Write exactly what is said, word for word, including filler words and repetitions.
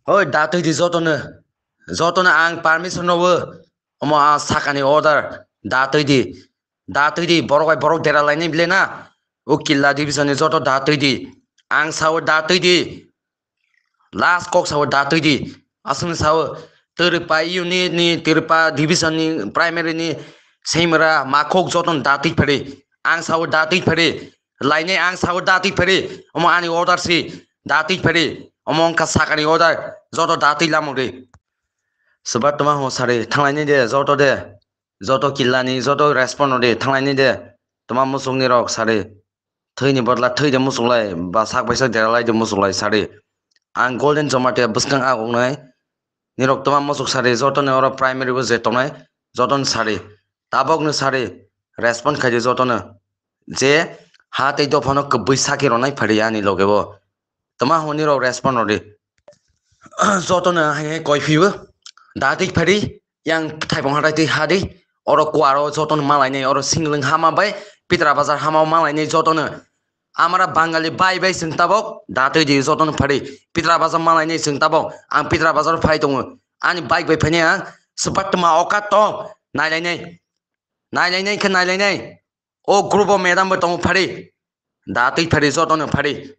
Hoi, da twi di jotono. Jotono ang permission rwo. Omo a sakani order. Da twi di. Da twi di. Borok bai borok dera lainai bile na. O Killa division ni joto da twi di. Ang sao da twi di. Last kok sao da twi di. Aswng sao Twrwkpa unit ni, Twrwkpa division ni, primary ni, Seimra, Makhuk jotono da twi phari. Ang sao da twi phari. Lainai ang sao da twi phari. Omo ani order si. Da twi phari. Omo wngkha sakani order. Joto da twi lamung di. Swbat tuma ho sari. Thanglainai de, joto de. Joto Killa ni, joto respond rw di. Thanglainai de. Tuma musuk ni rok sari. Thwi ni bodla thwi de musuklai. Ba sak bai sak dera lai de musuklai sari. Ang Golden Jamatia bwskang aguknai. Nirok tuma musuk sari. Joto ni oro primary bo je tongnai. Joto ni sari. Tabok ni sari. Respond khai di joto no. Je ha tei dophano kwbwi saki rwnai phari ani loge bo. Tuma hwnwi rok respond rw di. Jotono hai hai koi phiyo. Da twi phari, yang thaipung hatai twi ha di. Oro kuaro jotono malainai, oro Singlwng hama bai Pitra Bazar hama malainai jotono. Amara Bangali bai bai chwng tabok, da twi di jotono phari. Pitra Bazar malainai chwng tabok, ang Pitra Bazar phai tongo. Ani bike bai phainai ang, swpatma okat tong, nailainai. Nailainai khe nailainai. O group o madam bo tongo phari. Da twi phari jotono phari.